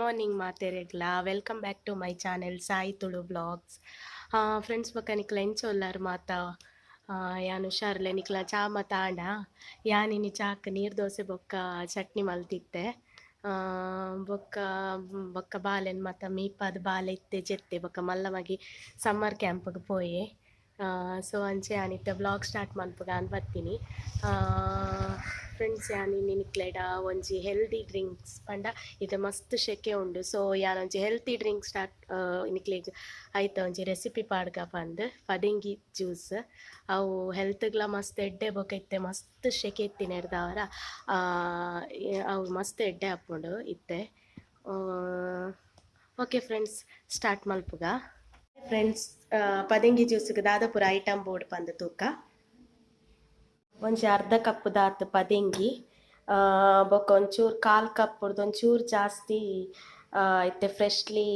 Morning ಮಾತೆರೆಗ್ಲ welcome back to my channel Sai Tulu vlogs. Friends ಬೊಕ್ಕ ನಿಕ್ಲ ಎಂಚ ಉಲ್ಲರ್ ಮಾತ? ಯಾನ್ ಹುಷಾರ್ಲೆ. ನಿಕ್ಲ ಚಾ ಮಾತ ಆಂಡ? ಯಾನ್ ಇನಿ ಚಾಕ್ ನೀರು ದೋಸೆ ಬೊಕ್ಕ ಚಟ್ನಿ ಮಲ್ತಿತ್ತೆ. ಬೊಕ್ಕ ಬೊಕ್ಕ ಬಾಲೆನ್ ಮಾತ ಮೀಪಾದ್ ಬಾಲೆ ಇತ್ತೆ ಜೆತ್ತೆ. ಬೊಕ್ಕ ಮಲ್ಲ ಮಗೆ ಸಮ್ಮರ್ ಕ್ಯಾಂಪ್ಗೆ ಪೋಯೆ. ಸೊ ಅಂಚೆ ಯಾನ್ ಇತ್ತೆ ವ್ಲಾಗ್ ಸ್ಟಾರ್ಟ್ ಮನ್ಪುಗ ಅನ್ ಬತ್ತೀನಿ. ಫ್ರೆಂಡ್ಸ್, ಯಾನ್ ಇನಿ ನಿಕ್ಲೆಡ ಒಂಜಿ ಹೆಲ್ದಿ ಡ್ರಿಂಕ್ಸ್ ಪಂಡ ಇತ್ತೆ ಮಸ್ತ್ ಶೆಕೆ ಉಂಡು. ಸೊ ಯಾನ್ ಒಂಜಿ ಹೆಲ್ತಿ ಡ್ರಿಂಕ್ ಸ್ಟಾರ್ಟ್ ನಿಕ್ಲೆಗ್ ಐತ ಒಂಜಿ ರೆಸಿಪಿ ಪಾಡ್ಗ ಪಂದ್ ಪದೆಂಗಿ ಜ್ಯೂಸ್. ಅವು ಹೆಲ್ತ್ಗ್ಲ ಮಸ್ತ್ ಎಡ್ಡೆ, ಬೊಕ್ಕ ಇತ್ತೆ ಮಸ್ತ್ ಶೆಕೆ ಇತ್ತಿನೆರ್ದಾವರ ಅವು ಮಸ್ತ್ ಎಡ್ಡೆ ಆಪುಂಡು ಇತ್ತೆ. ಓಕೆ ಫ್ರೆಂಡ್ಸ್, ಸ್ಟಾರ್ಟ್ ಮಲ್ಪುಗ. ಫ್ರೆಂಡ್ಸ್, ಪದೆಂಗಿ ಜ್ಯೂಸ್ಗೆ ದಾದ ಪೂರ ಐಟಮ್ ಬೋರ್ಡ್ ಪಂದ್ ತೂಕ. ಒಂಜಿ ಅರ್ಧ ಕಪ್ ದಾತ್ ಪದೆಂಗಿ, ಬೊಕ್ಕ ಒಂಚೂರು ಕಾಲು ಕಪ್ ಒಂಚೂರು ಜಾಸ್ತಿ ಇತ್ತೆ ಫ್ರೆಶ್ಲಿ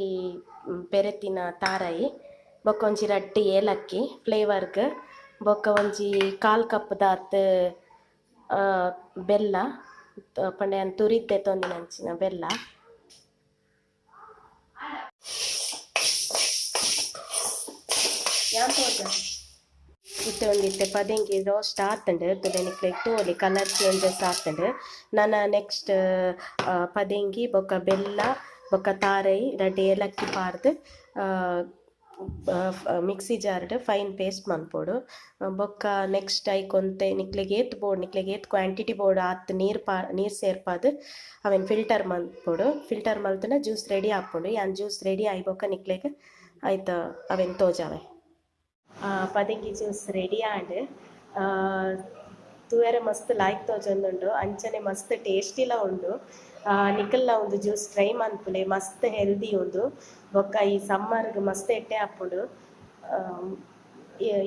ಪೆರೆತಿನ ತಾರಾಯಿ, ಬೊಕ್ಕ ಒಂಜಿ ರಡ್ಡ್ ಏಲಕ್ಕಿ ಫ್ಲೇವರ್ಗ್, ಬೊಕ್ಕ ಒಂಜಿ ಕಾಲು ಕಪ್ ದಾತ್ ಬೆಲ್ಲ ಪಂಡ ಯಾನ್ ತುರಿದ್ದೆ ತೊಂದಿನಂಚಿನ ಬೆಲ್ಲ. ಇತ್ತೆ ಒಂದಿತ್ತೆ ಪದೆಂಗಿ ರೋಸ್ಟ್ ಆತುಂಡು. ತೂಲೆ ನಿಕ್ಲೆಗ್ ತೋಲಿ ಕಲರ್ ಚೇಂಜಸ್ ಆತುಂಡು. ನನ ನೆಕ್ಸ್ಟ್ ಪದೆಂಗಿ ಬೊಕ್ಕ ಬೆಲ್ಲ ಬೊಕ್ಕ ತಾರೈ ರಡ್ಡ್ ಏಲಕ್ಕಿ ಪಾಡ್ದ್ ಮಿಕ್ಸಿ ಜಾರ್ಡ್ ಫೈನ್ ಪೇಸ್ಟ್ ಮನ್ಪೊಡು. ಬೊಕ್ಕ ನೆಕ್ಸ್ಟ್ ಐಕೊಂತೆ ನಿಕ್ಲೆಗ್ ಏತ್ ಬೋಡು, ನಿಕ್ಲೆಗ್ ಏತ್ ಕ್ವಾಂಟಿಟಿ ಬೋಡು ಆತ್ ನೀರು ಪಾ ನೀರು ಸೇರ್ಪಾದ್ ಅವೆನ್ ಫಿಲ್ಟರ್ ಮನ್ಪೊಡು. ಫಿಲ್ಟರ್ ಮಲ್ತ್ಂಡ ಜ್ಯೂಸ್ ರೆಡಿ ಆಪುಂಡು. ಯಾನ್ ಜ್ಯೂಸ್ ರೆಡಿ ಆಯಿ ಬೊಕ್ಕ ನಿಕ್ಲೆಗ್ ಐತ ಅವೆನ್ ತೋಜಾವೆ. ಪದೆಂಗಿ ಜ್ಯೂಸ್ ರೆಡಿ ಆಂಡ್. ತೂಯರೆ ಮಸ್ತ್ ಲಾಯ್ಕ್ ತೋಜೊಂದುಂಡು, ಅಂಚನೆ ಮಸ್ತ್ ಟೇಸ್ಟಿಲ ಉಂಡು. ನಿಕಲ್ನ ಉಂದು ಜ್ಯೂಸ್ ಟ್ರೈ ಮನ್ಪುಲೆ, ಮಸ್ತ್ ಹೆಲ್ದಿ ಉಂದು. ಬೊಕ್ಕ ಈ ಸಮ್ಮರ್ಗ್ ಮಸ್ತ್ ಎಡ್ಡೆ ಆಪುಂಡು.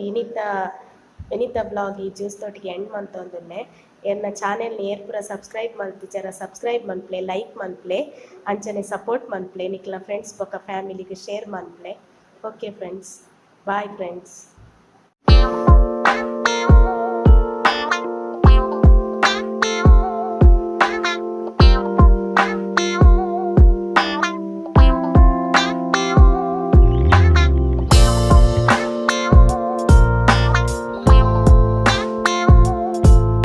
ಇನಿತ ಇನಿತ ವ್ಲಾಗ್ ಈ ಜ್ಯೂಸ್ ದೊಟ್ಟಿಗೆ ಎಂಡ್ ಮಂತೊಂದುಲ್ಲೆ. ಎನ್ನ ಚಾನೆಲ್ ಏರ್ ಪೂರ ಸಬ್ಸ್ಕ್ರೈಬ್ ಮಲ್ತಿಜರ ಸಬ್ಸ್ಕ್ರೈಬ್ ಮನ್ಪುಲೆ, ಲೈಕ್ ಮನ್ಪುಲೆ, ಅಂಚನೆ ಸಪೋರ್ಟ್ ಮನ್ಪುಲೆ. ನಿಕ್ಲ ಫ್ರೆಂಡ್ಸ್ ಬೊಕ್ಕ ಫ್ಯಾಮಿಲಿಗ್ share ಮನ್ಪುಲೆ. Okay friends, bye friends.